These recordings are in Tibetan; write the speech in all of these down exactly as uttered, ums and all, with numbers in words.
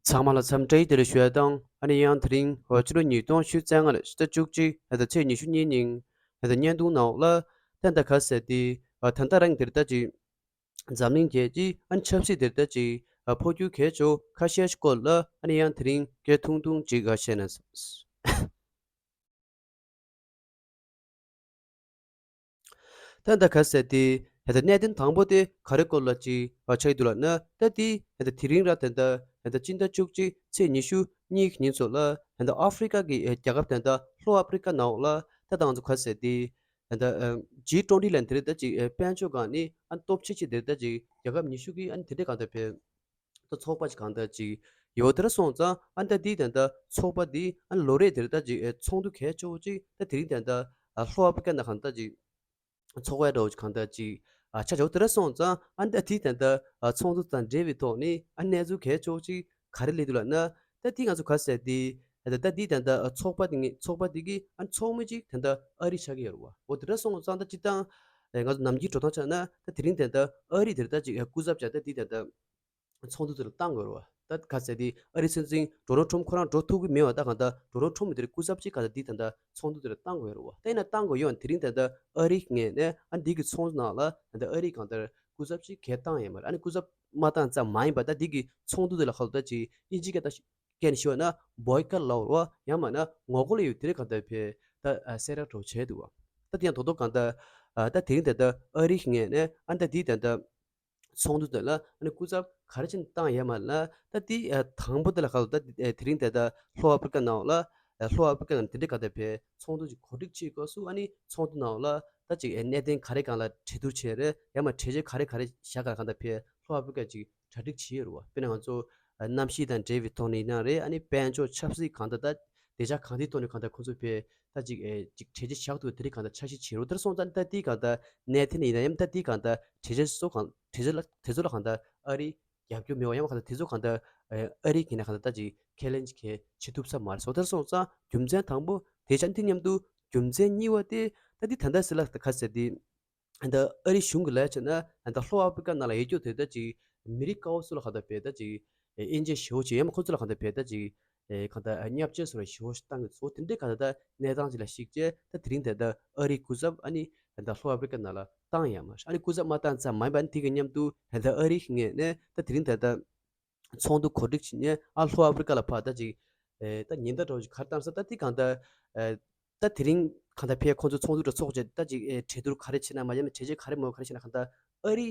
ཚང་མ་ལ་འཚམས་འདྲི་བདེ་ལེགས་ཞུ་ཡ་དང་། ཨ་ནི་ཡང་དེ་རིང་ཕྱི་ལོ་ཉིས་སྟོང་ཉི་ཤུ་རྩ་ལྔ་ལོའི་ཕྱི་ཟླ་བཅུ་གཅིག་ཕྱི་ཟླ་ཚེས་ཉི་ཤུ་གཉིས་ཉིན་ཕྱི་ཟླ་བརྙན་ཐུང་ནང་ལ་ད་ལྟ་ག་ཟེར་ཏེ་ད་ལྟ་རང་དེར་ད་ཅིག་འཛམ་གླིང་རྒྱལ་སྤྱིའི་ཨ་ནི་ཆབ་སྲིད་དེར་ད་ཅིག་ཕོ་རྒྱུ་གལ་ཆེ་ཁ་ཤས་སྐོར་ལ་ཨ་ནི་ཡང་དེ་རིང་སྐད་ཐུང་ཐུང་ཅིག་བཤད་ན། ད་ལྟ་ག་ཟེར་ཏེ་ད་ལྟ་གནད་དོན་དང་པོ་དེ་ག་རེ་སྐོར་ལ་ཅིག་ཆགས་ཀྱི་འདུག་ལབ་ན། ད་དེ་ད་ལྟ་དེ་རིང་ར་ད་ལྟ་ད་ལྟ་སྤྱི་ཟླ་བཅུ་གཅིག་ཚེས་ཉི་ཤུ་གཉིས་ཀྱི་ཉིན་ཚོ་ལ་ད་ལྟ་ཨ་ཧྥི་རི་ཀ་གི་རྒྱལ་ཁབ་ད་ལྟ་ལྷོ་ཨ་ཧྥི་རི་ཀ་ནང་ལ་ད་ལྟ་ང་ཚོ་ག་ཟེར་ཏེ་ད་ལྟ་ཇི་ཊུ་ཝེན་ཊི་ལབ་དེ་རེད། ད་ཅིག་དཔལ་འབྱོར་སྒང་ནས་ཨ་ནི་སྟོབས་ཆེ་ཆེ་དེ་རེད། ད་ཅིག་རྒྱལ་ཁབ་ཉི་ཤུ་གི་ཨ་ནི་དེ་འདྲས་གང་ལྟར་ཕེ། ད་ཚོགས་པ་ཅིག་གང་ལྟར་ཅིག་ཡོད་དེར་སོང་ཙང་ཨ་ནི་ད་དེའི་ད་ལྟ་ཚོགས་པ་དེ་ཨ་ནི་ལོ་རེ་དེར་ད་ཅིག་ཨེ་ཚོགས་འདུ་གལ་ཆེ་བོ་ཅིག་ད་དེ་རིང་ད་ལྟ་ཨ་ལྷོ་ཨ་ཧྥི་རི་ཀ་ནང་གང་ལྟར་ཅིག་ཚོགས་པ་འདྲ་བོ་ཅིག་གང་ལྟར་ཅིག་ཨ་ཆགས་ཡོད་དེར་སོང་ཙང་ཨ་ནི་ད་དེའི་ད་ལྟ་ཨ་ཚོགས་འདུ་དང་འབྲེལ་བའི་ཐོག་ནས་ཨ་གནས་ཚུལ་གལ་ཆེ་བོ་ཅིག་ག་རེ་སླེབས་འདུག་ལབ་ན། ད་དེ་ང་ཚོ་ག་ཟེར་ཏེ་ད་ད་དེའི་ད་ལྟ་ཨ་ཚོགས་པ་དེ་ངས་ཚོགས་པ་དེ་གི་ཨ་ཚོགས་མི་ཅིག་ད་ལྟ་ཨ་རི་ཆགས་ཀྱི་ཡོད་རེད་བ། འོ་དེར་སོང་ཙང་ད་སྤྱིར་བཏང་ཨེ་ང་ཚོ་ནམ་རྒྱུན་འགྲོ་སྟངས་ཆགས་ན་ད་དེ་རིང་ད་ལྟ་ཨ་རི་དེར་ད་ཅིག་ཨེ་སྐུ་ཚབ་བྱས་ད་དེ་ད་ལྟ་ཚོགས་འདུ་དེ་ལ་བཏང་དགོས་རེད་བ། ད་ག་ཟེར་དེ་ཨ་རིའི་སྲིད་འཛིན་ཌོ་ནལ་ཊམ་ཁོ་རང་འགྲོ་ཐུབ་ཀྱི་མེད་བ། ད་གང་ལྟར་ཌོ་ནལ་ཊམ་དེར་སྐུ་ཚབ་ཅིག་ག་ད་འདི་ད་ལྟ་ཚོགས་འདུ་དེ་ལ་བཏང་དགོས་རེད་བ། ད་ཡིན་ན་བཏང་དགོས་ཡོད། དེ་རིང་ད་ལྟ་ཨ་རིའི་ངོས་ནས་ཨ་འདི་གི་ཚོགས་འདུ་ནང་ལ་ད་ལྟ་ཨ་རིའི་གང་ལྟར་སྐུ་ཚབ་ཅིག་གས་བཏང་ཡོད་མ་རེད། ཨ་ནི་སྐུ་ཚབ་མ་བཏང་ཙམ་མ་ཡིན་པ་ད་འདི་གི་ཚོགས་འདུ་དེ་ལ་ཁ་ལོ་ད་ཅིག་དབྱིན་ཇི་སྐད་ད་སྐད་ནས་ཞུས་ན་བྷོའི་ཀོཊ་ལབ་རེད་བ། ཡང་མིན་ན་ངོ་རྒོལ་ཡོད་དེ་རེད། གང་ལྟར་ཕེ་ད་ཨ་གསལ་བསྒྲགས་འདྲ་བོ་བྱས་འདུག་བ། ད་དེ་ཡང་རྡོག་རྡོག་གང་ལྟར་ཨ་ད་དེ་རིང་ད་ལྟ་ཨ་རིའི་ངོས་ནས་ཨ་ད་འདི་ད་ལྟ་ཚོགས་འདུ་དེ་ལ་ཨ་ནི་སྐུ་ཚབ་ག་རེ་བྱས་ནས་བཏང་ཡོད་མ་རེད་ལབ་ན། ད་དེ་ཨ་དང་པོ་དེ་ལ་ཁ་ལོ་ད་དེ་ཨ་དེ་རིང་དེ་ད་ལྷོ་ཨ་ཧྥི་རི་ཀ་ནང་ལ་ཨ་ལྷོ་ཨ་ཧྥི་རི་ཀ་ནང་དེ་འདྲའི་ག་ད་ཕེ་ཚོགས་འདུ་ཅིག་གོ་སྒྲིག་བྱེད་སྐབས་སུ་ཨ་ནི་ཚོགས་འདུ་ནང་ལ་ད་ཅིག་ཨ་གནད་དོན་ག་རེ་སྒང་ལ་གྲོས་བསྡུར་བྱས་རེད། ཡང་མ་གྲོས་ཆོད་ག་རེ་ག་རེ་བཞག་ག་ལ་ག་ད་ཕེ་ལྷོ་ཨ་ཧྥི་རི་ཀ་ཅིག་གྲ་སྒྲིག་བྱས་ཡོད་རེད་བ། དཔེར་ན་ང་ཚོ་ཨ་གནམ་གཤིས་དང་འབྲེལ་བའི་ཐོག་ནས་ཡིན་ན་རེད། ཨ་ནི་དཔལ་འབྱོར་ཆབ་སྲིད་གང་ད་ད་བདེ་འཇགས་གང་དེའི་ཐོག་ནས་གང་ད་ཁོང་ཚོ་ཕེ་ད་ཅིག་ཨེ་ཅིག་གྲོས་ཆོད་བཞག་ཐུབ་དེ་རིགས་གང་ལྟར་འཆར་གཞི་བྱེད་རོགས། དེར་སོང་ཙང་ད་དེའི་གང་ལྟར་གནད་དོན་ཡིན་ན་ཡང་ད་དེའི་གང་ལྟར་གྲོས་ཆོད་སོགས་གང་གྲོས་ཆོད་ལ་དེ་ཚོ་ལ་གང་ལྟར་ཨ་རི་རྒྱབ་སྐྱོར་མེད་པ་ཡང་གང་ལྟར་དེ་ཚོ་གང་ལྟར་ཨ་རི་གི་ནས་གང་ལྟར་ད་ཅིག་ཁས་ལེན་ཅིག་གལ་བྱེད་ཐུབ་ས་མ་རེད་སོ། དེར་སོང་ཙང་རྒྱུ་མཚན་དང་པོ་དེ་ཆ་འདི་མཉམ་དུ་རྒྱུ་མཚན་གཉིས་པ་དེ་ད་འདི་ད་ལྟ་སི་ལ་ད་ག་ཟེར་དེ། ད་ཨ་རི་གཞུང་གི་ལས་བྱས་ན་ད་ལྷོ་ཨ་ཧྥི་རི་ཀ་ནང་ལ་ཡོད་རྒྱུ་དེ་ད་ཅིག་མི་རིགས་དཀར་པོ་ཚོ་ལ་ག་ད་བས་ད་ཅིག་དབྱེ་འབྱེད་ཞེ་པོ་བྱས། ཡང་མ་ཁོ་ཚོ་ལ་ག་ད་བས་ད་ཅིག་ག་ད་བརྙས་བཅོས་སོགས་ཞེ་པོ་བཏང་གི་ཚོ་དེ་འདྲའི་ག་ད་ད་གནས་སྟངས་ཅིག་ལ་གཞིགས་བྱས་ད་དེ་རིང་དེ་ད་ཨ་རིའི་སྐུ་ཚབ་ཨ་ནི་ད་ལྷོ་ཨ་ཧྥི་རི་ཀ་ནང་ལ་བཏང་ཡོད་མ་རེད། ཨ་ནི་སྐུ་ཚབ་མ་བཏང་ཙམ་མ་ཡིན་པ་ཨ་ནི་དེ་གི་མཉམ་དུ་ད་ཨ་རིའི་ངོས་ནས་ད་དེ་རིང་ད་ད་ཚོགས་འདུ་གོ་སྒྲིག་བྱེད་མཁན་ཨ་ལྷོ་ཨ་ཧྥི་རི་ཀ་ལ་ཕར་ད་ཅིག་ཨེ་ད་ཉེན་བརྡ་འདྲ་བོ་ཅིག་ག་རེ་བཏང་ས། ད་དེ་གང་ལྟར་ཨེ་ད་དེ་རིང་གང་ལྟར་ཕར་ཁོང་ཚོ་ཚོགས་འདུ་འདྲ་ཚོགས་བྱས་ད་ཅིག་ཨེ་གྲོས་བསྡུར་ག་རེ་བྱེད་ན་མ་ཡིན་ན་གྲོས་ཆོད་ག་རེ་མ་ག་རེ་བྱེད་ན་གང་ལྟར་ཨ་རི་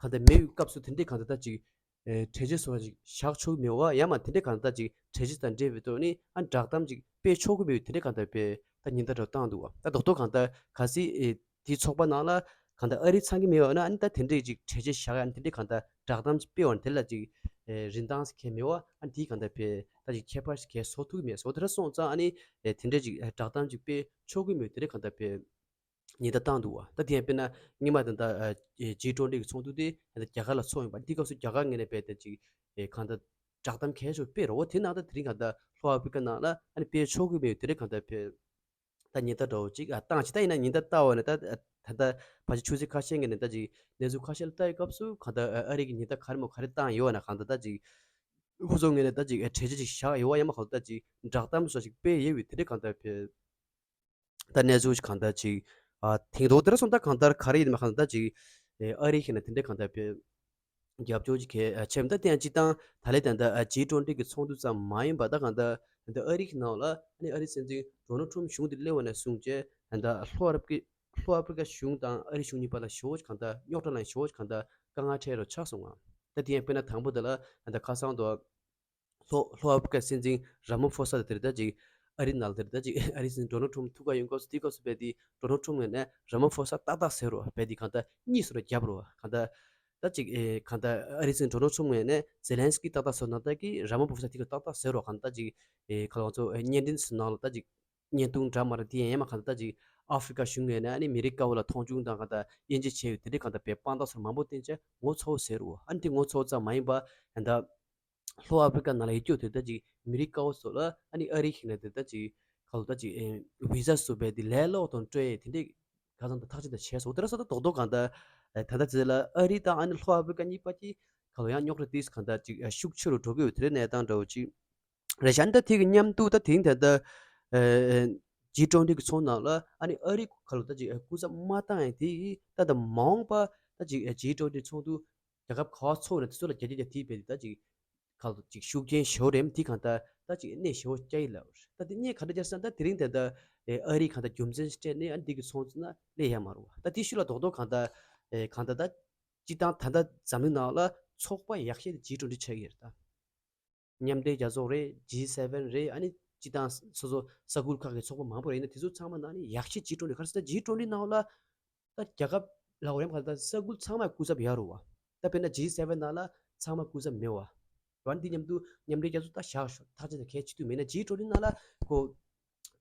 གང་ལྟར་མེད་པའི་སྐབས་སུ་དེ་འདྲའི་གང་ལྟར་ད་ཅིག་ཨེ་གྲོས་ཆོད་སོགས་ཅིག་བཞག་ཆོག་གི་མེད་པ། ཡང་མ་དེ་འདྲའི་གང་ལྟར་ད་ཅིག་གྲོས་ཆོད་དང་འབྲེལ་བའི་ཐོག་ནས་ཨ་བསྒྲགས་གཏམ་ཅིག་སྤེལ་ཆོག་གི་མེད་པའི་དེ་འདྲའི་གང་ལྟར་ཕར་ད་ཉེན་བརྡ་འདྲ་བཏང་འདུག་བ། ད་རྡོག་རྡོག་གང་ལྟར་གལ་སྲིད་ཨེ་དེའི་ཚོགས་པ་ནང་ལ་གང་ལྟར་ཨ་རི་ཚང་གི་མེད་པ་ན་ཨ་ནི་ད་དེ་འདྲའི་ཅིག་གྲོས་ཆོད་བཞག་ཡ་ཨ་ནི་དེ་འདྲའི་གང་ལྟར་བསྒྲགས་གཏམ་ཅིག་སྤེལ་བ་ནི་དེ་ལ་ཅིག་ཨེ་རིན་ཐང་ཞིག་གང་ཡང་མེད་པ། ཨ་ནི་དེའི་གང་ལྟར་ཕར་ད་ཅིག་ཁྱད་པར་ཞིག་གང་ཡང་བཟོ་ཐུབ་ཀྱི་མེད་སོ། དེ་འདྲ་སོང་ཙང་ཨ་ནི་ཨེ་དེ་འདྲའི་ཅིག་ཨེ་བསྒྲགས་གཏམ་ཅིག་སྤེལ་ཆོག་གི་མེད་དེ་འདྲའི་གང་ལྟར་ཕར་ཉེན་བརྡ་བཏང་འདུག་བ། ད་དེ་ཡང་དཔེར་ན་སྔོན་མ་ད་ལྟ་ཨེ་ཇི་ཊུ་ཝེན་ཊི་གི་ཚོགས་འདུ་དེ་ད་ལྟ་རྒྱ་གར་ལ་ཚོགས་ཡིན་པ། དེའི་སྐབས་སུ་རྒྱ་གར་ངོས་ནས་ཕར་ད་ཅིག་ཨེ་གང་ལྟར་བསྒྲགས་གཏམ་གལ་ཆེ་བོ་སྤེལ་རོགས། དེ་ནང་ད་དེ་རིང་གང་ལྟར་ལྷོ་ཨ་ཧྥི་རི་ཀ་ནང་ལ་ཨ་ནི་སྤེལ་ཆོག་གི་མེད་དེ་འདྲའི་གང་ལྟར་ཕར་ད་ཉེན་བརྡ་འདྲ་བོ་ཅིག་ཨ་བཏང་ཅིག་ད་ཡིན་ན་ཉེན་བརྡ་བཏང་བ་ནས་ད་ད་ལྟ་ཕལ་ཆེར་ཆུ་ཚོད་ཁ་ཤས་ངེས་ནས་ད་ཅིག་གནས་ཚུལ་ཁ་ཤས་ལ་ལྟ་ཡི་སྐབས་སུ་གང་ལྟར་ཨ་རི་གི་ཉེན་བརྡ་ག་རེ་མོ་ག་རེ་བཏང་ཡོད་ན་གང་ལྟར་ད་ཅིག་ཁོ་ཚོ་ངོས་ནས་ད་ཅིག་གྲོས་ཆོད་ཅིག་བཞག་ཡོད་པ་ཡང་མ་གང་ལྟར་ད་ཅིག་བསྒྲགས་གཏམ་སོགས་ཅིག་སྤེལ་ཡོད་པའི་དེ་འདྲའི་གང་ལྟར་ཕར་ད་གནས་ཚུལ་ཅིག་གང་ལྟར་ཅིག་ཨ་དེང་ཐོག་དེར་སོང་ད་གང་ལྟར་ག་རེ་ཡིན་མ་གང་ལྟར་ད་ཅིག་ཨ་རི་ཞིག་ན་དེ་འདྲའི་གང་ལྟར་ཕར་རྒྱབ་སྐྱོར་ཅིག་གལ་ཆེ་མི་ད་དེ་ཡང་སྤྱིར་བཏང་ད་ལས་ད་ལྟ་ཇི་ཊུ་ཝེན་ཊི་གི་ཚོགས་འདུ་ཙམ་མ་ཡིན་པ་ད་གང་ལྟར་ད་ཨ་རི་གི་ནང་ལ་ཨ་ནི་ཨ་རིའི་སྲིད་འཛིན་ཌོ་ནལ་ཊམ་གཞུང་དེ་སླེབས་པ་ནས་བཟུང་བྱས་ད་ལྷོ་ཨ་རབ་ཀྱི་ལྷོ་ཨ་ཧྥི་རི་ཀ་གཞུང་དང་ཨ་རི་གཞུང་གཉིས་བར་ལ་ཞེ་པོ་ཅིག་གང་ལྟར་རྙོག་དྲ་ལ་ཞེ་པོ་ཅིག་གང་ལྟར་དཀའ་ངལ་འཕྲད་རོགས་ཆགས་སོང་ང་། ད་དེ་ཡང་དཔེར་ན་དང་པོ་དེ་ལ་ད་ལྟ་ཁ་སང་དུ་ལྷོ་ལྷོ་ཨ་ཧྥི་རི་ཀ་སྲིད་འཛིན་ར་མ་ཕོ་ས་དེ་དེར་ད་ཅིག་ཨ་རི་ནང་དེར་ད་ཅིག་ཨ་རིའི་སྲིད་འཛིན་ཌོ་ནལ་ཊམ་ཐུག་ག་ཡོང་སྐབས་སུ་དེའི་སྐབས་སུ་བས་དེ་ཌོ་ནལ་ཊམ་ངོས་ནས་ར་མ་ཕོ་ས་ཏག་ཏག་ཟེར་རོ་བས་དེ་གང་ལྟར་གཉིས་སུ་ར་རྒྱབ་རོ་གང་ལྟར་ད་ཅིག་ཨེ་གང་ལྟར་ཨ་རིའི་སྲིད་འཛིན་ཌོ་ནལ་ཊམ་ངོས་ནས་ཛེ་ལན་སི་ཀི་ཏག་ཏག་བཟོ་ན་ད་ཀི་ར་མ་ཕོ་ས་དེ་ག་ཏག་ཏག་ཟེར་རོ་གང་ལྟར་ཅིག་ཨེ་ག་ལ་ང་ཚོ་ཨེ་བརྙན་འཕྲིན་སུ་ནང་ལ་ད་ཅིག་བརྙན་ཐུང་འདྲ་མ་རེད་དེ་ཡང་མ་གང་ལྟར་ད་ཅིག་ཨ་ཧྥི་རི་ཀ་གཞུང་ངོས་ནས་ཨ་ནི་མི་རིགས་དཀར་པོ་ལ་མཐོང་ཆུང་དང་གང་ལྟར་དབྱེ་འབྱེད་བྱས་ཡོད་དེ་འདྲའི་གང་ལྟར་བས་དཔང་རྟགས་སོགས་མང་པོ་བསྟན་བྱས་ངོ་ཚ་བོ་ཟེར་རོ། ཨ་ནི་དེ་ངོ་ཚ་བོ་ཙམ་མ་ཡིན་པ་ད་ལྟ་ལྷོ་ཨ་ཧྥི་རི་ཀ་ནང་ལ་ཡོད་རྒྱུ་དེ་ད་ཅིག་མི་རིགས་དཀར་པོ་ཚོ་ལ་ཨ་ནི་ཨ་རི་ཞིག་ན་དེ་ད་ཅིག་ག་ལ་ད་ཅིག་ཨེ་བི་ཟ་སོགས་བས་དེ་ལས་སླ་པོ་དང་སྤྲོད་ཡས་དེ་འདྲའི་ག་ཙམ་དུ་ཐག་གཅོད་དང་བྱས་སོང་། དེ་ར་ས་ད་རྡོག་རྡོག་གང་ལྟར་ཨེ་ད་ལྟ་ཚེ་ལ་ཨ་རི་དང་ཨ་ནི་ལྷོ་ཨ་ཧྥི་རི་ཀ་གཉིས་བར་གྱི་ ཁ་ལོ་ཡང་རྙོག་དྲ་དེ་གང་ལྟར་ཅིག་ཤུགས་ཆེ་རུ་འགྲོ་གི་ཡོད་དེ་རེད། གནས་སྟངས་འདྲ་བོ་ཅིག་རེད་ཤག་ད་དེ་གི་མཉམ་དུ་ད་དེང་ད་ལྟ་ཇི་ཊུ་ཝེན་ཊི་གི་ཚོགས་ནང་ལ་ཨ་ནི་ཨ་རི་ཁ་ལོ་ད་ཅིག་སྐུ་ཚབ་མ་བཏང་ཡང་དེ་ད་ད་མ་འོངས་པ་ད་ཅིག་ཇི་ཊུ་ཝེན་ཊི་ཚོགས་འདུ་རྒྱལ་ཁབ་ག་པར་ཚོགས་ན་དེ་ཚོ་ལ་རྒྱ་རྒྱ་རྒྱ་དེ་བས་ད་ཅིག་ཁ་ལོ་ཅིག་ཤུགས་རྐྱེན་ཞེ་པོ་རེད། དེ་གང་ལྟར་ད་ཅིག་གནད་ཞེ་པོ་སྐྱེལ་ལ་ད་དེ་གནད་ག་འདྲ་རྒྱག་ས་ད་དེ་རིང་དེ་ད་ཨ་རི་གང་ལྟར་རྒྱུ་མཚན་སྤྲད་ནས་ཨ་ནི་དེ་གི་ཚོགས་འདུ་ན་སླེབས་ཡ་མ་རེད་བ། ད་དེ་ཤུལ་ལ་རྡོག་རྡོག་གང་ལྟར་གང་ལྟར་ད། སྤྱི་བཏང་ད་ལྟ་འཛམ་གླིང་ནང་ལ་ཚོགས་པ་ཡག་ཤོས་དེ་ཇི་ཊུ་ཝེན་ཊི་ཆགས་ཀྱི་རེད་ད། མཉམ་འབྲེལ་རྒྱལ་ཚོགས་རེད། ཇི་སེ་ཝེན་རེད། ཨ་ནི་སྤྱི་བཏང་སོ་སོ་ས་ཁུལ་ཁག་གི་ཚོགས་པ་མང་པོ་རེད། ཡིན་ན་དེ་ཚོ་ཚང་མ་ནང་ནས་ཡག་ཤོས་ཇི་ཊུ་ཝེན་ཊི། ག་རེ་ཟེར་ན་ཇི་ཊུ་ཝེན་ཊི་ནང་ལ་ད་རྒྱལ་ཁབ་ལ་འོ་རེམ་ག་ད་ས་ཁུལ་ཚང་མ་སྐུ་ཚབ་ཡོད་རེད་བ། ད་དཔེར་ན་ཇི་སེ་ཝེན་ནང་ལ་ཚང་མ་སྐུ་ཚབ་མེད་བ། འོ་ན་འདི་མཉམ་དུ་མཉམ་འབྲེལ་རྒྱལ་ཚོགས་ད་བཞག་ཤོག་ཐག་བཅད་ན་གལ་ཆེ་དུས་མེད་ན་ཇི་ཊུ་ཝེན་ཊི་ནང་ལ་ཁོ་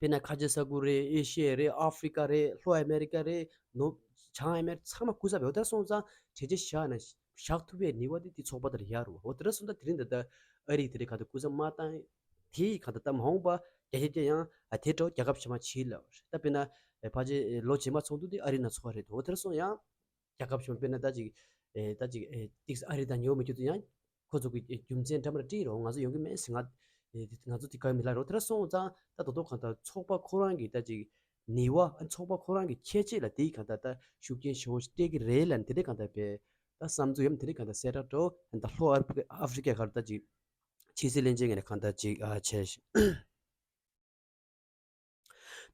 དཔེར་ན་ཁ་ཆེ་ས་ཁུལ་རེད། ཨེ་ཤི་ཡ་རེད། ཨ་ཧྥི་རི་ཀ་རེད། ལྷོ་ཨ་མེ་རི་ཀ་རེད། ནུབ་བྱང་ཨ་མེ་རི་ཚང་མ་སྐུ་ཚབ་ཡོད། དེ་སོང་ཙང་གྲོས་ཆོད་བཞག་ན་བཞག་ཐུབ་པའི་ནུས་པ་དེ་དེ་ཚོགས་པ་དེར་ཡོད་རེད་བ། འོ་དེ་འདྲ་སོང་ཙང་དེ་རིང་ད་ལྟ་ཨ་རིས་དེ་རིང་ག་ད་སྐུ་ཚབ་མ་བཏང་དེ་ག་ད་ལྟ་མ་འོངས་པ་རྒྱ་ཁྱབ་ཀྱང་ཨ་དེ་འདྲ་རྒྱལ་ཁབ་གཞན་མ་བྱེད་ལ་ད་དཔེར་ན་ཕལ་ཆེར་ལོ་རྗེས་མ་ཚོགས་འདུ་དེ་ཨ་རི་ནང་ཚོགས་པ་རེད་འདུག་འོ་དེ་འདྲ་སོང་ཡང་རྒྱལ་ཁབ་གཞན་དཔེར་ན་ད་ཅིག་ཨེ་ད་ཅིག་ཨེ་ཏིག་ཨ་རི་དང་ཉེ་བོ་མི་ཁྱོད་ཚོ་ཡང་ཁོ་ཚོ་གི་རྒྱུ་མཚན་འདྲ་མི་འདྲ་བྲིས་རོགས། ང་ཚོ་ཡོང་གི་མེད་ཟེར། ང་ཨེ་ང་ཚོ་དེ་ག་མི་ལ་རོགས། དེ་འདྲ་སོང་ཙང་ད་དོ་དོ་གང་ལྟར་ཚོགས་པ་ཁོ་རང་གི་ད་ཅིག་ནུས་པ་ཨ་ཚོགས་པ་ཁོ་རང་གི་ཁྱད་ཆོས་ལ་དེའི་གང་ལྟར་ད་ཤུགས་རྐྱེན་ཞེ་པོ་ཞིག་སྤྲད་ཀྱི་རེད་ལ་དེ་འདྲའི་གང་ལྟར་བས་ད་བསམ་ཚུལ་ཡང་དེ་འདྲའི་གང་ལྟར་གསལ་བསྒྲགས་འགྲོ་ད་ལྷོ་ཨ་ཧྥི་རི་ཀ་གར་ད་ཅིག་ཕྱི་སྲིད་བློན་ཆེན་ངོས་ནས་གང་ལྟར་ཅིག་ཨ་བྱས།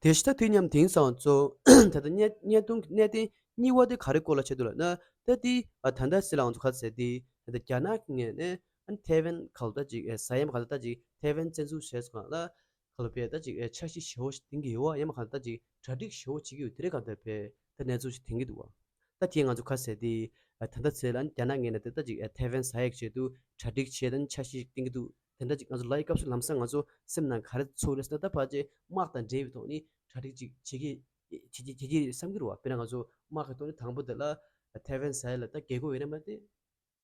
དེ་བཞིན་ད་དུས་མཉམ་དེང་སང་ཚོ་ད་ལྟ་བརྙན་བརྙན་ཐུང་གི་གནད་དོན་གཉིས་པ་དེ་ག་རེ་སྐོར་ལ་བྱེད་འདུག་ལབ་ན། ད་དེ་ཨ་ད་ལྟ་སྲིད་ལ་ང་ཚོ་ག་ཚད་དེ་ད་ལྟ་རྒྱ་ནག་གི་ངོས་ནས་ཨ་ཐའེ་ཝན་ག་ལ་ད་ཅིག་ཨེ་ས་ཡ་མ་ག་ལ་ད་ཅིག་ཐའེ་ཝན་བཙན་འཛུལ་བྱས་སོང་ལ་ག་ལ་བས་ད་ཅིག་ཨེ་འཆར་གཞི་ཞེ་པོ་ཞིག་འདིང་གི་ཡོད་བ། ཡང་མ་ག་ལ་ད་ཅིག་གྲ་སྒྲིག་ཞེ་པོ་བྱེད་ཀྱི་ཡོད། དེ་རེད་ག་ད་བས་ད་གནས་ཚུལ་ཞིག་འདིང་གི་འདུག་བ། ད་དེ་ང་ཚོ་ག་ཚད་དེ་ཨ་ད་ལྟ་ཚེ་ལ་རྒྱ་ནག་ངོས་ནས་ད་ད་ཅིག་ཨེ་ཐའེ་ཝན་ས་ཡ་གི་ཆེད་དུ་གྲ་སྒྲིག་བྱས་ད་འཆར་གཞི་ཞིག་འདིང་གི་འདུག་དེ་འདྲ་ཅིག་ང་ཚོ་ལབ་ཡི་སྐབས་སུ་ལམ་སང་ང་ཚོ་སེམས་ནང་ག་རེ་ཚོར་རེད་ཟེར་ན། ད་ཕལ་ཆེར་དམག་དང་འབྲེལ་བའི་ཐོག་ནས་གྲ་སྒྲིག་ཅིག་བྱེད་ཀྱི་བྱེད་ཀྱི་བྱེད་ཀྱི་བྱེད་ཀྱི་རེད་བསམ་གྱི་རེད་བ། དཔེར་ན་ང་ཚོ་དམག་གི་ཐོག་ནས་དང་པོ་དེ་ལ་ཐའེ་ཝན་ས་ཡ་ལ་ད་རྒྱལ་སྒོ་ཡོད་ན་མ་དེ་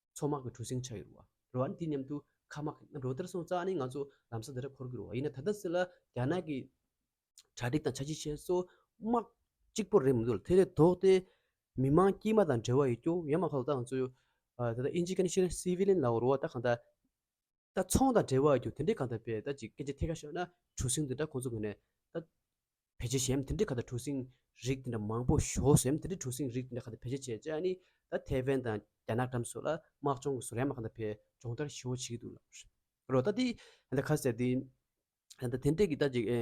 མཚོ་དམག་གི་གྲུ་གཟིངས་ཆགས་ཡོད་རེད་བ། རེད་བ། ཨ་ནི་དེ་མཉམ་དུ་མཁའ་དམག་གི་རྣམ་གྲངས་དེར་སོང་ཙང་ཨ་ནི་ང་ཚོ་ལམ་སང་དེ་འདྲ་འཁོར་གྱི་རེད་བ། ཡིན་ན་ད་ལྟ་ཚེ་ལ་རྒྱ་ནག་གི་གྲ་སྒྲིག་དང་འཆར་གཞི་བྱས་སོ་དམག་གཅིག་པོ་རེད་མི་འདུག་ལ། དེ་ལས་ལྡོག་སྟེ་མི་མང་དཀྱུས་མ་དང་འབྲེལ་བ་ཡོད་རྒྱུ་ཡང་མ་ག་ལ་ད་ང་ཚོ་ཨ་ད་ལྟ་ཨིན་ཇི་སྐད་ནས་བཤད་ན་སི་ཝི་ལིན་ལབ་རེད་བ། ད་གང་ལྟར་ད་ཚོང་དང་འབྲེལ་བ་ཡོད་རྒྱུ་དེ་འདྲའི་གང་ལྟར་བས་ད་ཅིག་སྐད་ཆ་ཐད་ཀར་ཤོད་ན་གྲུ་གཟིངས་དེ་འདྲ་ཁོང་ཚོ་ངོས་ནས་ད་བེད་སྤྱོད་བྱས་ཡ་དེ་འདྲའི་གང་ལྟར་གྲུ་གཟིངས་རིགས་དེ་འདྲ་མང་པོ་ཞེ་པོ་ཟེར་ཡ་དེ་འདྲའི་གྲུ་གཟིངས་རིགས་དེ་འདྲ་གང་ལྟར་བེད་སྤྱོད་བྱས་བྱས་ཨ་ནི་ད་ཐའེ་ཝན་དང་རྒྱ་ནག་འགྲམ་སོགས་ལ་དམག་སྦྱོང་གི་བཟོ་ར་ཡང་མ་གང་ལྟར་བས་སྦྱོང་བརྡར་ཞེ་པོ་བྱེད་ཀྱི་འདུག་ལབ་རེད་བ། ད་དེ་ད་ལྟ་ག་ཟེར་དེ་ད་ལྟ་དེ་འདྲས་ཀྱི་ད་ཅིག་ཨེ་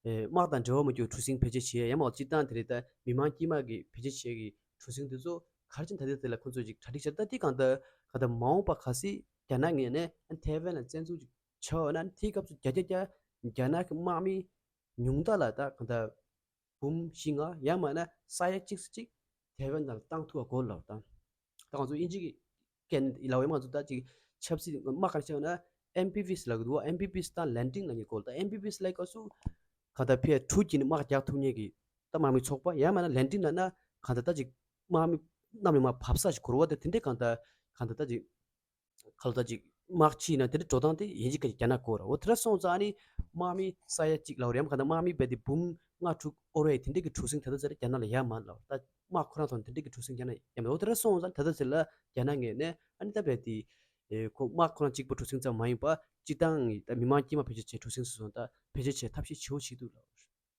ཨེ་དམག་དང་འབྲེལ་བ་མེད་རྒྱུ་གྲུ་གཟིངས་བེད་སྤྱོད་བྱེད་ཡ་ཡང་མ་སྤྱིར་བཏང་དེ་རེད། ད་མི་མང་དཀྱུས་མ་གི་བེད་སྤྱོད་བྱེད་ཀྱི་གྲུ་གཟིངས་དེ་ཚོ་ག་རེ་བྱས་ད་ལྟ་དེ་ལ་ཁོང་ཚོས་ཅིག་གྲ་སྒྲིག་བྱས། ད་དེ་གང་ལྟར་གང་ལྟར་མ་འོངས་པ་གལ་སྲིད་རྒྱ་ནག་ངོས་ནས་ཨ་ཐའེ་ཝན་ལ་བཙན་འཛུལ་ཅིག་བྱས་ཡོད་ན་དེའི་སྐབས་སུ་བརྒྱ་ཆ་བརྒྱ་རྒྱ་ནག་གི་དམག་མི་ཉུང་མཐའ་ལ་ད་གང་ལྟར་འབུམ་བཞི་ལྔ་ཡང་མིན་ན་ས་ཡ་གཅིག་སུ་གཅིག་ཐའེ་ཝན་ནང་ལ་བཏང་ཐུབ་པ་དགོས་ལབ་དང་། ད་ང་ཚོ་དབྱིན་ཇི་གི་སྐད་ནས་ལབ་ཡ་ང་ཚོ་ད་ཅིག་ཆབ་སྲིད་དམག་ག་རེ་བྱས་ན་ཨེམ་པི་ཝི་ཟེར་ལབ་གི་འདུག་ཨེམ་པི་ཝི་ཟེར་དང་ལན་ཏིང་ལབ་མཁན་སྐོར། ད་ཨེམ་པི་ཝི་ཟེར་ལབ་སྐབས་སུ་གང་ལྟར་ཕར་གྲུ་བརྒྱུད་ནས་དམག་རྒྱག་ཐུབ་མཁན་གྱི་ད་དམག་མི་ཚོགས་པ་ཡང་མིན་ན་ལན་ཏིང་ལབ་ན་གང་ལྟར་ད་ཅིག་དམག་མི་གནམ་ནས་མར་བབས་ས་ཞིག་དགོས་རེད་བ། ད་དེ་འདྲའི་གང་ལྟར་གང་ལྟར་ད་ཅིག་ག་ལ་ད་ཅིག་དམག་ཕྱི་ན་དེ་འདྲ་འགྲོ་སྟངས་དེ་ཡིན་གཅིག་གི་རྒྱ་ནག་དགོས་ར། འོ་དེ་འདྲ་སོང་ཙང་ཨ་ནི་དམག་མི་ས་ཡ་གཅིག་ལབ་རེད་ཡང་གང་ལྟར་དམག་མི་རྦད་དེ་འབུམ་ལྔ་དྲུག་དབོར་བའི་དེ་འདྲ་གི་གྲུ་གཟིངས་དེ་ཚོ་ཚར་རྒྱ་ནག་ལ་ཡ་མ་ལབ། ད་དམག་ཁོ་རང་ཐོག་དེ་འདྲ་གི་གྲུ་གཟིངས་རྒྱ་ནག་ཡ་མ། འོ་དེ་འདྲ་སོང་ཙང་ད་ལྟ་ཚེ་ལ་རྒྱ་ནག་ངོས་ནས་ཨ་ནི་ད་རྦད་དེ་ཨེ་ཁོ་དམག་ཁོ་རང་གཅིག་པོ་གྲུ་གཟིངས་ཙམ་མ་ཡིན་པ་སྤྱིར་བཏང་གི་ད་མི་མང་དཀྱུས་མ་བེད་སྤྱོད་བྱས་གྲུ་གཟིངས་སོགས་ད་བེད་སྤྱོད་བྱས་ཐབས་ཤེས་བྱེད་འོ་བྱེད་འདུག་ལབ།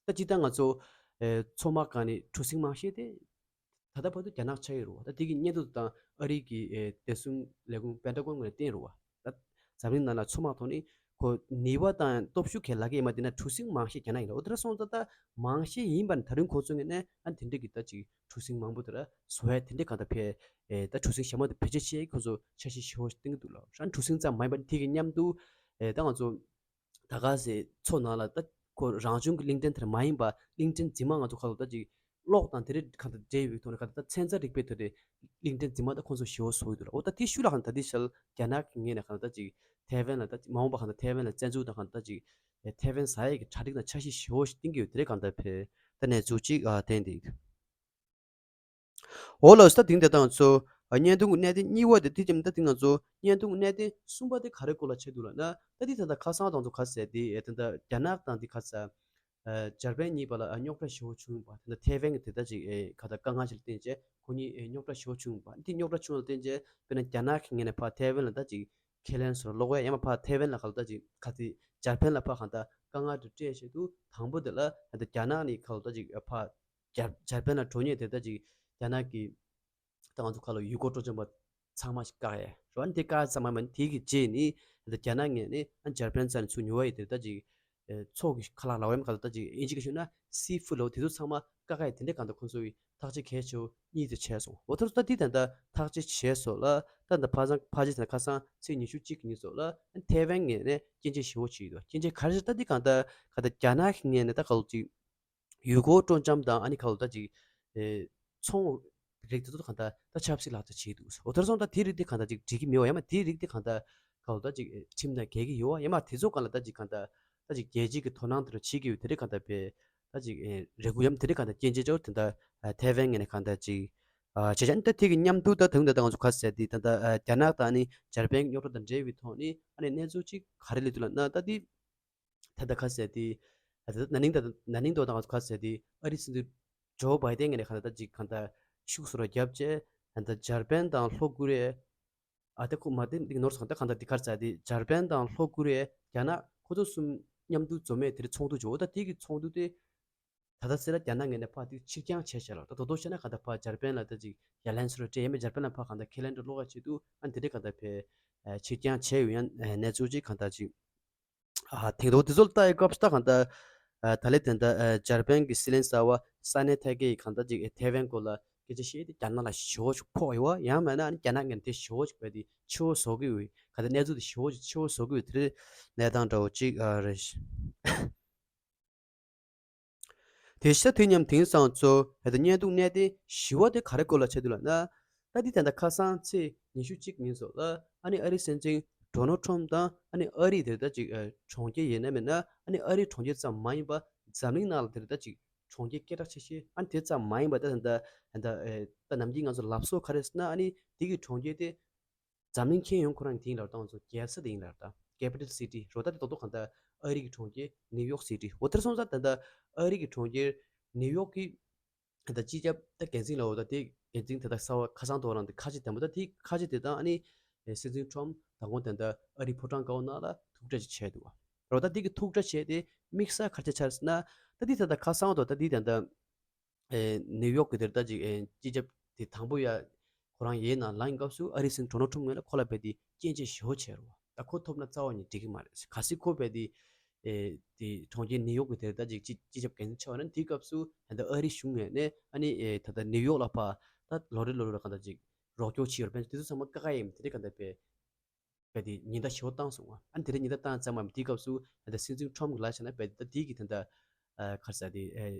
ད་སྤྱིར་བཏང་ང་ཚོ་ཨེ་མཚོ་དམག་སྒང་ནས་གྲུ་གཟིངས་མང་ཤོས་དེ་ད་ལྟ་བར་དུ་རྒྱ་ནག་ཆགས་ཡོད་རེད་བ། ད་དེ་གི་སྙན་ཐོ་དང་ཨ་རི་གི་ཨེ་བདེ་སྲུང་ལས་ཁུངས་པེན་ཊ་གོན་ངོས་ནས་བསྟན་རེད་བ། ད་འཛམ་གླིང་ནང་ལ་མཚོ་དམག་ཐོག་ནས་ཁོ་ནུས་པ་དང་སྟོབས་ཤུགས་ག་ལ་གི་ཡིན་པ་དེ་ན་གྲུ་གཟིངས་མང་ཤོས་རྒྱ་ནག་ཡིན་རེད། འོ་དེ་འདྲ་སོང་ཙང་ད་མང་ཤོས་ཡིན་པ་ནི་ད་རིང་ཁོ་ཚོ་ངོས་ནས་ཨ་དེ་འདྲ་གི་ད་ཅིག་གྲུ་གཟིངས་མང་པོ་དེ་ར་བཟོ་ཡ་དེ་འདྲ་གང་ལྟར་ཕར་ཨེ་ད་གྲུ་གཟིངས་གཞན་མ་དེ་བེད་སྤྱོད་བྱས་ཁོ་ཚོ་འཆར་གཞི་ཞེ་པོ་ཞིག་བཏིང་གི་འདུག་ལབ། ཨ་གྲུ་གཟིངས་ཙམ་མ་ཡིན་པ་ནི་དེ་གི་མཉམ་དུ་ཨེ་ད་ང་ཚོ་ད་ག་ཟེ་མཚོ་ནང་ལ་ད་ཁོ་རང་བྱུང་གི་གླིང་ཕྲན་དེར་མ་ཡིན་པ་གླིང་ཕྲན་རྫུན་མ་ང་ཚོ་ཁ་ལོ་ད་ཅིག་གློག་དང་དེ་རིགས་གང་ལྟར་འབྲེལ་བའི་ཐོག་ནས་གང་ལྟར་ཚན་རྩལ་རིག་པའི་ཐོག་ནས་གླིང་ཕྲན་རྫུན་མ་ད་ཁོང་ཚོ་ཞེ་པོ་བཟོ་གི་འདུག་ལ། འོ་ད་དེ་ཤུལ་ལ་གང་ལྟར་དེ་ཤལ་རྒྱ་ནག་གི་ངོས་ནས་གང་ལྟར་ཅིག་ཐའེ་ཝན་ལ་ད་ཅིག་མ་འོངས་པ་གང་ལྟར་ཐའེ་ཝན་ལ་བཙན་འཛུལ་དང་གང་ལྟར་ཅིག་ཐའེ་ཝན་ཟ་ཡས་ཀྱི་གྲ་སྒྲིག་དང་འཆར་གཞི་ཞེ་པོ་ཞིག་བཏིང་གི་ཡོད། དེ་རིགས་གང་ལྟར་ཕེ་ད་གནས་ཚུལ་ཅིག་ཨ་བསྟན་འདུག་འོ་ལགས་སོ། ད་དེང་དེ་ད་ང་ཚོ་བརྙན་ཐུང་གི་གནད་དོན་གཉིས་པ་དེ་དེ་ཅིག་མིན། ད་དེ་ང་ཚོ་བརྙན་ཐུང་གི་གནད་དོན་གསུམ་པ་དེ་ག་རེ་སྐོར་ལ་བྱེད་འདུག་ལབ་ན། ད་དེ་ད་ལྟ་ཁ་སང་ད་ང་ཚོ་ག་ཟེར་དེ་ད་ལྟ་རྒྱ་ནག་དང་དེ་ག་ཟེར་ འཇར་པན་གཉིས་བར་ལ་རྙོག་དྲ་ཞེ་པོ་བྱུང་བ། ད་ལྟ་ཐའེ་ཝན་གྱི་དེ་ལྟ་ཅིག་ག་ད་དཀའ་ངལ་ཞིག་ལ་བརྟེན་བྱས་ཁོ་གཉིས་རྙོག་དྲ་ཞེ་པོ་བྱུང་བ། འདི་རྙོག་དྲ་བྱུང་བ་ལ་བརྟེན་བྱས་དཔེར་ན་རྒྱ་ནག་གི་ངོས་ནས་ཕར་ཐའེ་ཝན་ལ་ད་ཅིག་ཁས་ལེན་བཟོ་འདྲ་ལོག་ཡ་ཡང་མ་ཕར་ཐའེ་ཝན་ལ་ག་ལ་ད་ཅིག་ག་ཚིག་འཇར་པན་ལ་ཕར་ག་ད་དཀའ་ངལ་དུ་སྤྲད་བྱས་དུས་དང་པོ་དེ་ལ་ད་ལྟ་རྒྱ་ནག་ནས་ག་ལ་ད་ཅིག་ཕར་འཇར་འཇར་པན་ལ་འགྲོ་མཁན་དེ་ད་ཅིག་རྒྱ་ནག་གི་ད་ང་ཚོ་ཁ་ལོ་ཡུལ་སྐོར་སྤྲོ་འཆམ་པ་ཚང་མ་ཞིག་བཀག་ཡས་རོ། ཨ་ནི་དེ་བཀག་ཚང་མ་མ་ནི་དེ་གི་རྗེས་ནི་ད་རྒྱ་ནག་ངོས་ནས་ཨ་འཇར་པན་རྩ་ནས་ཚུར་ཉོ་བ་ཡི་དེ་ད་ཅིག་ཚོགས་ཀྱི་ཁ་ལག་ལ་བའི་ཁ་ལ་ད་ཅིག་ཨིན་ཇི་གི་ཤོད་ན་སི་ཕུ་ལོ་དེ་ཚོ་ཚང་མ་བཀག་ཡས་དེ་འདྲས་གང་ལྟར་ཁོང་ཚོ་གི་ཐག་གཅོད་གལ་ཆེ་བོ་གཉིས་དེ་བྱས་སོང་། འོ་ཐོར་ད་དེ་ད་ད་ཐག་གཅོད་བྱས་སོང་ལ་ད་ད་ཕ་སང་ཕ་ཇི་ད་ཁ་སང་ཚེས་ཉི་ཤུ་གཅིག་གི་ཉིན་སོགས་ལ་ཐའེ་ཝན་ངོས་ནས་སྐྱོན་བརྗོད་ཞེ་བོ་བྱས་ཡོད། སྐྱོན་བརྗོད་ག་རེ་ཞིག་ད་དེ་གང་ལྟར་ག་ད་རྒྱ་ནག་གི་ངོས་ནས་ད་ག་ལོ་ཅིག་ཡུལ་སྐོར་སྤྲོ་འཆམ་དང་ཨ་ནི་ཁ་ལོ་ད་ཅིག་ཨེ་ཚོང་རིགས་དེ་ཚོ་གང་ལྟར་ད་ཆབ་སྲིད་ལག་ཆ་བྱེད་འདུག་འོ་ཐར་སོང་ད་དེ་རིགས་དེ་གང་ལྟར་ཅིག་འགྲིག་གི་མེད་བ། ཡང་མ་དེ་རིགས་དེ་གང་ལྟར་ཁ་ལོ་ད་ཅིག་ཨེ་ཁྲིམས་དང་འགལ་གི་ཡོད་བ། ཡང་མ་དེ་ཚོ་གང་ལ་ད་ཅིག་གང་ལྟར་ད་ཅིག་རྒྱལ་སྤྱི་གི་དོ་སྣང་དེ་ཚོ་བྱེད་ཀྱི་ཡོད། དེ་རིགས་གང་ལྟར་པས་ད་ཅིག་ཨེ་རེ་སྐུལ་ཡང་དེ་རིགས་གང་ལྟར་སྐྱོན་བརྗོད་ཅོ་དེ་ལྟར་ཨ་ཐའེ་ཝན་ངོས་ནས་གང་ལྟར་ཅིག་ཨ་བྱས་ཙང་ད་དེ་གི་མཉམ་དུ་ད་དུང་ད་ད་ང་ཚོ་ག་ཟེར་དེ་ད་ལྟ་ཨ་རྒྱ་ནག་དང་ཨ་ནི་འཇར་པན་རྙོག་དྲ་དང་འབྲེལ་བའི་ཐོག་ནས་ཨ་ནི་གནས་ཚུལ་ཅིག་ག་རེ་སླེབས་འདུག་ལབ་ན་ད་དེ། ད་ལྟ་ཁ་གསལ་དེ། ད་ལྟ་ན་ནིང་ད་ན་ནིང་དོ་དང་ཁ་གསལ་དེ་ཨ་རི་སྲིད་འཛིན་ཇོ་བྷའི་ཏན་ངོས་ནས་གང་ལྟར་ད་ཅིག་གང་ལྟར་ཤུགས་སུ་ར་བརྒྱབ་བྱས་ད་ལྟ་འཇར་པན་དང་ལྷོ་ཀོ་རི་ཡ། ཨ་ད་ཁོ་མ་དེ་འདི་ནོར་སོང་ད་གང་ལྟར་འདི་ཁར་ཚ་དེ་འཇར་པན་དང་ལྷོ་ཀོ་རི་ཡ་རྒྱ་ནག་ཁོ་ཚོ་གསུམ་མཉམ་དུ་འཛོམས་མེད་དེ་རིང་ཚོགས་འདུ་བྱོས་ད་དེ་གི་ཚོགས་འདུ་དེ། ད་ལྟ་སེ་ར་རྒྱ་ནག་ངོས་ནས་ཕར་དེ་ཕྱིར་འགྱངས་བྱས་བྱས་ལ་ད་དོ་དོ་བྱས་ན་གང་ལྟར་ཕར་འཇར་པན་ལ་ད་ཅིག་ཡ་ལན་སོར་སྤྲད་ཡས་མེད་འཇར་པན་ལ་ཕར་གང་ལྟར་ཁས་ལེན་འགྲོ་ལོག་ག་བྱེད་དུས་ཨ་དེ་འདྲས་གང་ལྟར་ཕར་ཕྱིར་འགྱངས་བྱས་ཡོད་ཡང་གནས་ཚུལ་ཅིག་གང་ལྟར་ཅིག་ཨ་དེང་དུ་དེ་ཚོ་ལ་ལྟ་ཡི་སྐབས་སུ་ད་གང་ལྟར་ཨ་ད་ལས་དེ་འདྲ་ཨ་འཇར་པན་གྱི་སྲིད་བློན་གསར་བ་ས་གནས་ཐའི་ཀེ་ཡིས་གང་ལྟར་ཅིག་ཨེ་ཐའེ་ཝན་སྐོར་ལ་སྐད་ཆ་བཤད་དེ་རྒྱ་ནག་ལ་ཞེ་པོ་ཅིག་ཕོག་ཡོད་བ། ཡང་མིན་ན་ཨ་ནི་རྒྱ་ནག་ངོས་ནས་དེ་ཞེ་པོ་ཅིག་བས་དེ་ཆེ་བོ་བཟོ་གི་ཡོད། གང་ལྟར་གནས་ཚུལ་དེ་ཞེ་པོ་ཅིག་ཆེ་བོ་བཟོ་གི་ཡོད་དེ་རེད་གནས་སྟངས་འདྲ་བོ་ཅིག་ཨ་རེད། དེ་ཤ་དུས་མཉམ་དེང་སང་ཚོ་བོད་དུ་བརྙན་ཐུང་གནད་དོན་ཞི་བ་དེ་ག་རེ་སྐོར་ལ་ཆགས་འདུག་ལབ་ན། ད་འདི་ད་ལྟ་ཁ་སང་ཚེས་ཉི་ཤུ་གཅིག་ཉིན་སོགས་ལ་ཨ་ནི་ཨ་རིའི་སྲིད་འཛིན་ཌོ་ནལ་ཊམ་དང་ཨ་ནི་ཨ་རིའི་དེ་ད་ཅིག་གྲོང་ཁྱེར་ཡིན་ན་མིན་ན་ཨ་ནི་ཨ་རིའི་གྲོང་ཁྱེར་ཙམ་མ་ཡིན་པ་འཛམ་གླིང་ནང་ལ་དེ་ད་ཅིག་གྲོང་ཁྱེར་སྐད་གྲགས་ཆེ་ཤོས་ཨ་ནི་དེ་ཙམ་མ་ཡིན་པ་ད་ད་ད་ད་ནམ་རྒྱུན་ང་ཚོ་ལབ་སྲོལ་ག་རེ་ཟེར་ན་ཨ་ནི་དེ་གི་གྲོང་ཁྱེར་དེ། འཛམ་གླིང་ཁྱོན་ཡོངས་ཁོ་རང་གི་དེ་ཡིན་ལབ་དང་ཚོ་རྒྱལ་ས་དེ་ཡིན་ལབ་དང་capital city་རོ་ད་དེ་ཏོག་ཏོག་གང་ལྟར་ཨ་རི་གི་གྲོང་ཁྱེར་ནིའུ་ཡོག་སི་ཊི་འོ་དེར་སོང་ཙང་ད་ལྟ་ཨ་རི་གི་གྲོང་ཁྱེར་ནིའུ་ཡོག་གི་ད་ལྟ་སྤྱི་ཁྱབ་ད་འགན་འཛིན་ལ་འོ་ད་དེ་འགན་འཛིན་ད་ལྟ་གསར་བ་ཁ་སང་ཐོག་རང་དེ་ཁ་ཆེ་དམ་པོ་ད་དེ་ཁ་ཆེ་དེ་དང་ཨ་ནི་སྲིད་འཛིན་ཊམ་ད་དགོང་ད་ལྟ་ཨ་རི་ཕོ་བྲང་དཀར་པོ་ནང་ལ་ཐུག་འཕྲད་ཅིག་བྱས་འདུག་བ། རོ་ད་དེ་གི་ཐུག་འཕྲད་བྱས་དེ་དམིགས་བསལ་ག་རེ་ཆགས་ཟེར་ན་ད་དེ་ད་ལྟ་ཁ་སང་ཐོག་ད་དེ་ད་ལྟ། ཨེ་ནིའུ་ཡོག་གི་དེར་ད་ཅིག་ཨེ་སྤྱི་ཁྱབ་དེ་དང་པོ་ཡ་ཁོ་རང་ཡའི་ནང་ལངས་སྐབས་སུ་ཨ་རིའི་སྲིད་འཛིན་ཌོ་ནལ་ཊམ་ངོས་ལ་ཁོ་ལ་བས་དེ་སྐྱོན་བརྗོད་ཞེ་པོ་བྱས་རོ། ད་ཁོ་ཐོབ་ན་རྩ་བ་ནས་འགྲིག་གི་མ་རེད། གལ་སྲིད་ཁོ་བས་དེ་ཨེ་དེ་གྲོང་ཁྱེར་ནིའུ་ཡོག་གི་དེར་ད་ཅིག་སྤྱི་སྤྱི་ཁྱབ་འགན་འཛིན་ཆགས་པ་ན་དེའི་སྐབས་སུ་ད་ལྟ་ཨ་རིའི་གཞུང་ངོས་ནས་ཨ་ནི་ཨེ་ད་ལྟ་ནིའུ་ཡོག་ལ་ཕར་ད་ལོ་རེ་ལོ་རེ་ལ་གང་ལྟར་ཅིག་རོགས་སྐྱོར་བྱེད་ཡོད་རེད། དཔེར་ན་དེ་ཚོ་ཚང་མ་བཀག་ཡས་ཡིན། དེ་འདྲ་གང་ལྟར་བས། བས་དེ་ཉེན་བརྡ་ཞེ་པོ་བཏང་སོང་བ། ཨ་ནི་དེ་འདྲ་ཉེན་བརྡ་བཏང་ཙམ་མ་དེའི་སྐབས་སུ་ད་ལྟ་སྲིད་འཛིན་ཊམ་གྱི་ལག་ཆ་ན་བས་ད་དེའི་གི་ད་ལྟ་ཨ་ག་རེ་ཟེར་དེ་ཨེ་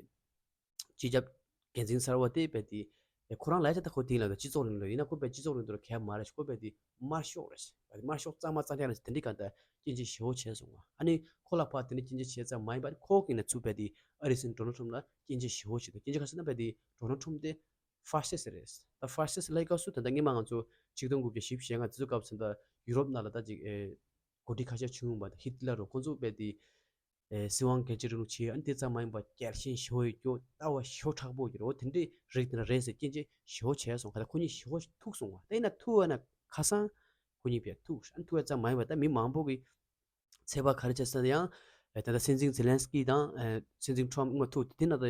སྤྱི་ཁྱབ་འགན་འཛིན་གསར་བ་དེ་བས་དེ་ཨེ་ཁོ་རང་ལག་ཆ་ད་ཁོ་དེ་ལ་ད་སྤྱི་ཚོགས་རིང་ལུགས་ཡིན་ན་ཁོ་བས་སྤྱི་ཚོགས་རིང་ལུགས་ལ་གལ་མ་རེད། ཁོ་བས་དེ་དམར་ཤོག་རེད། བས་དེ་དམར་ཤོག་གཙང་མ་གཙང་རྐྱང་རེད། དེ་འདྲའི་གང་ལྟར་སྐྱོན་བརྗོད་ཞེ་པོ་བྱས་སོང་བ། ཨ་ནི་ཁོ་ལ་ཕར་དེ་འདྲ་སྐྱོན་བརྗོད་བྱས་ཙམ་མ་ཡིན་པར་ཁོ་གི་ནས་ཚུར་བས་དེ་ཨ་རིའི་སྲིད་འཛིན་ཌོ་ནལ་ཊམ་ལ་སྐྱོན་བརྗོད་ཞེ་པོ་བྱས་འདུག་སྐྱོན་བརྗོད་ག་རེ་ཟེར་ན་བས་དེ་ཌོ་ནལ་ཊམ་དེ། ཧྥ་ཤི་སི་རེད། ད་ཧྥ་ཤི་སི་ལབ་སྐབས་སུ་ད་ལྟ་སྔོན་མ་ང་ཚོ་ཆིག་སྟོང་དགུ་བརྒྱ་བཞི་བཅུ་ཞེ་ལྔ་དེ་ཚོ་སྐབས་སུ་ད་ཡུ་རོབ་ནང་ལ་ད་ཅིག་ཨེ་འགོ་ཁྲིད་ཁ་ཤས་བྱུང་བ་ད་ཧི་ཏི་ལར་རོ་ཁོང་ཚོ་བས་དེ་ཨེ་སྲིད་དབང་སྒེར་གཅོད་རིང་ལུགས་བྱས། ཨ་ནི་དེ་ཙམ་མ་ཡིན་པར་རྒྱལ་ཞེན་ཞེ་པོ་ཡོད་རྒྱུ་ལྟ་བ་ཞེ་པོ་མཁྲེགས་པོ་ཡོད་རོ། དེ་འདྲའི་རིགས་དེ་འདྲ་རེད་ཟེར་སྐྱོན་བརྗོད་ཞེ་པོ་བྱས་སོང་། ག་ད་ཁོ་གཉིས་ཞེ་པོ་ཐུག་སོང་བ། ད་ཡིན་ན་ཐུག་བ་ན་ཁ་སང་ཁོ་གཉིས་བས་ཐུག་ཨ་ནི་ཐུག་ཡ་ཙམ་མ་ཡིན་པར་ད་མི་མང་པོ་གིས། ཚོད་དཔག་ག་རེ་བྱས་ཟེར་ན་ཡང་ཨེ་ད་ལྟ་སྲིད་འཛིན་ཛེ་ལན་སི་ཀི་དང་ཨེ་སྲིད་འཛིན་ཊམ་མངགས་ཐུག་དེ་ནང་ད་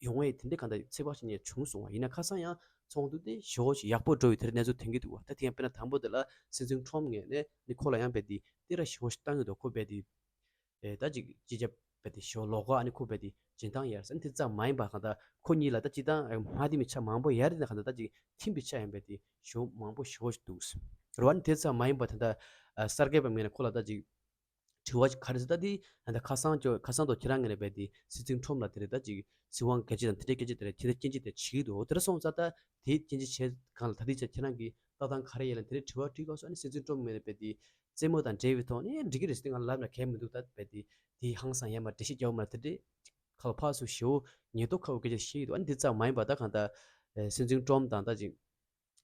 ཡོང་བའི་དེ་འདྲའི་གང་ལྟར་ཚོད་དཔག་བྱེད་མཁན་བྱུང་སོང་བ། ཡིན་ན་ཁ་སང་ཡང་ཚོགས་འདུ་དེ་ཞེ་པོ་ཞིག་ཡག་པོ་འགྲོ་བའི་དེར་གནས་ཚུལ་ཐོན་གྱི་འདུག་བ། ད་དེ་ཡང་དཔེར་ན་དང་པོ་དེ་ལ་སྲིད་འཛིན་ཊམ་ངོས་ནས་ནི་ཁོ་ལ་ཡང་རྦད་དེ་དེ་ར་ཞེ་པོ་ཞིག་བཏང་གི་འདུག་ཁོ་རྦད་དེ་ཨེ་ད་ཅིག་སྤྱི་ཁྱབ་རྦད་དེ་ཞེ་པོ་ལོག་ག་ཨ་ནི་ཁོ་རྦད་དེ་སྦྱིན་བཏང་ཡར་ཟེར་དེ་ཙམ་མ་ཡིན་པ་གང་ལྟར་ཁོ་གཉིས་ལ་ད་སྤྱི་བཏང་ཨེ་མ་དེ་མི་ཆ་མང་པོ་ཡར་དེ་གང་ལྟར་ད་ཅིག་ཐིམ་པའི་ཆ་ཡང་རྦད་དེ་ཞེ་པོ་མང་པོ་ཞེ་པོ་ཞིག་འདུག་རེད་བ། ཨ་ནི་དེ་ཙམ་མ་ཡིན་པ་ད་ལྟ་ཨ་གསར་འགོད་པ་ངོས་ནས་ཁོ་ལ་ད་ཅིག་དྲི་བ་ཅིག་ག་རེ་ཟེར་ད་དེ་ད་ཁ་སང་ཅོ་ཁ་སང་དོ་ཁྱེད་རང་ངོས་ནས་རྦད་དེ་སྲིད་འཛིན་ཊམ་ལ་དེ་རེད་ད་ཅིག་སྲིད་དབང་སྒེར་གཅོད་དང་དེ་འདྲའི་སྐད་ཆ་དེ་རེད་ཁྱེད་རང་སྐྱོན་བརྗོད་དེ་བྱེད་ཀྱི་འདུག་དེ་རེད་སོང་ཙང་ད་དེ་སྐྱོན་བརྗོད་བྱེད་གང་ལ་ད་དེ་ཅིག་ཁྱེད་རང་གིས་ལྟ་སྟངས་ག་རེ་ཡིན་ལ་དེ་འདྲའི་དྲི་བ་དྲིས་སྐབས་སུ་ཨ་ནི་སྲིད་འཛིན་ཊམ་ངོས་ནས་རྦད་དེ་རྩེད་མོ་དང་འབྲེལ་བའི་ཐོག་ནས་འགྲིག་གི་རེད་ཟེར་ང་ལབ་ན་གལ་མི་འདུག་ད་རྦད་དེ་དེ་ཧང་སང་ཡ་མ་འགྲེལ་བཤད་རྒྱག་མ་དེ་འདྲའི་ཁ་ཕར་ཚུར་ཞེ་པོ་ཉེན་རྟོག་ཁ་བོ་སྐད་ཆ་བཤད་ཀྱི་འདུག་ཨ་ནི་དེ་ཙམ་མ་ཡིན་པ་ད་གང་ལྟར་སྲིད་འཛིན་ཊམ་དང་ད་ཅིག་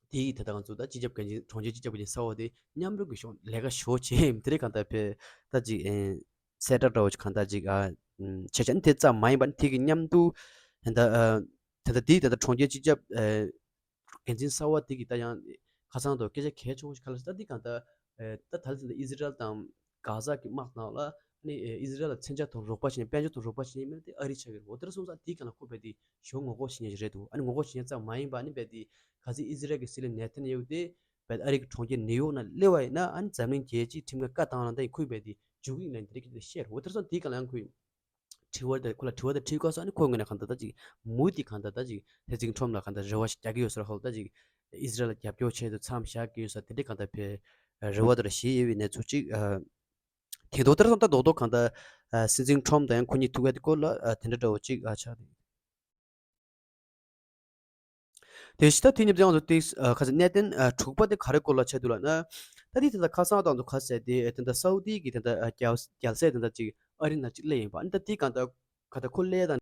དེ་ཡིས་ད་ལྟ་ང་ཚོ་ད་སྤྱི་ཁྱབ་འགན་འཛིན་གྲོང་ཁྱེར་སྤྱི་ཁྱབ་འགན་འཛིན་གསར་པ་དེ་མཉམ་རུབ་ཀྱི་ཤོག་ལས་ཀ་ཞོ་བྱེད་དེ་རེད་གང་ལྟར་བས་ད་ཅིག་ཨེ་གསལ་བསྒྲགས་འདྲ་བོ་ཅིག་གང་ལྟར་ཅིག་ཨ་ བྱས་བྱས་ནི་དེ་ཙམ་མ་ཡིན་པ་ནི་དེ་གི་མཉམ་དུ་ད་ལྟ་ད་ལྟ་དེའི་ད་ལྟ་གྲོང་ཁྱེར་སྤྱི་ཁྱབ་འགན་འཛིན་གསར་བ་དེ་གི་ད་ཡང་ཁ་སང་དུ་སྐད་ཆ་གལ་ཆེན་པོ་ཞིག་ག་ལ་ཟེར་ད་འདི་གང་ལྟར་ད་ད་ལྟ་ཨི་ཟི་རལ་དང་གྷ་ཟ་གི་དམག་ནང་ལ་ཨ་ནི་ཨི་ཟི་རལ་ལ་མཚོན་ཆ་དང་རོགས་པ་བྱེད་མཁན་དཔལ་འབྱོར་དང་རོགས་པ་བྱེད་མཁན་མི་སྣ་དེ་ཨ་རི་ཆགས་ཀྱི་རེད། འོ་དེར་སོང་ཙང་དེའི་སྒང་ལ་ཁོ་རྦད་དེ་ཞེ་པོ་ངོ་ལྐོག་བྱེད་མཁན་ཞིག་རེད་འདུག་ཨ་ནི་ངོ་ལྐོག་བྱེད་མཁན་ཙམ་མ་ཡིན་པ་ཨ་ནི་རྦད་དེ་གལ་སྲིད་ཨི་ཟི་རལ་གྱི་སྲིད་བློན་ནེ་ཐན་ཡ་ཧུ་དེ་རྦད་ཨ་རི་གི་གྲོང་ཁྱེར་ནིའུ་ཡོག་ནང་སླེབས་པ་ཡིན་ན་ཨ་ནི་འཛམ་གླིང་རྒྱལ་སྤྱིའི་ཁྲིམས་འགལ་བཀའ་བཏང་ལ་ད་ཡིན་ཁུལ་རྦད་དེ་རྒྱུག་གི་ཡིན་ལབ་དེ་རིགས་ཀྱི་བཤད་རེད། འོ་དེར་སོང་དེའི་སྒང་ལ་ཡང་ཁོས་དྲི་བ་དེ་ཁོ་ལ་དྲི་བ་དེ་དྲིས་སྐབས་སུ་ཨ་ནི་ཁོའི་ངོས་ནས་གང་ལྟར་ད་ཅིག་མུ་མཐུད་གང་ལྟར་ད་ཅིག་སྲིད་འཛིན་ཁྲོམ་ལ་གང་ལྟར་རེ་བ་ཞིག་རྒྱག་གི་ཡོད་ཟེར་ཧོལ་ད་ཅིག་ཨི་ཟི་རལ་ལ་རྒྱབ་སྐྱོར་ཆེད་དུ་མཚམས་བཞག་གི་ཡོད་ཟེར་དེ་འདྲའི་གང་ལྟར་ཕེ་རེ་བ་དེ་འདྲ་བཞེས་ཡོད་པའི་གནས་ཚུལ་ཅིག་ཨ་དེ་འདུག་དེར་སོང་ད་རྡོག་རྡོག་གང་ལྟར་ཨ་སྲིད་འཛིན་ཁྲོམ་དང་ཡང་ཁོ་གཉིས་ཐུག་ཡ་དེ་སྐོར་ལ་ཨ་དེ་འདྲ་འདྲ་བོ་ཅིག་ཨ་ཆགས་འདུག་དེ་བཞིན་ད་དེ་ཉིན་ཚང་དུ་ཏིག་ཁ་ས་གནད་དོན་དྲུག་པ་དེ་ག་རེ་སྐོར་ལ་ཆགས་འདུག་ལབ་ན། ད་དེ་དེ་ད་ཁ་སང་དང་དུ་ཁ་ཟས་དེ་དེ་འདྲ་སའུ་དི་གི་དེ་འདྲ་རྒྱལ་རྒྱལ་སྲས་དེ་འདྲ་ཅིག་ཨ་རི་ནང་ཅིག་སླེབས་ཡིན་པ་ཨ་ནི་ད་དེ་གང་ད་ག་ད་ཁོ་སླེབས་དང་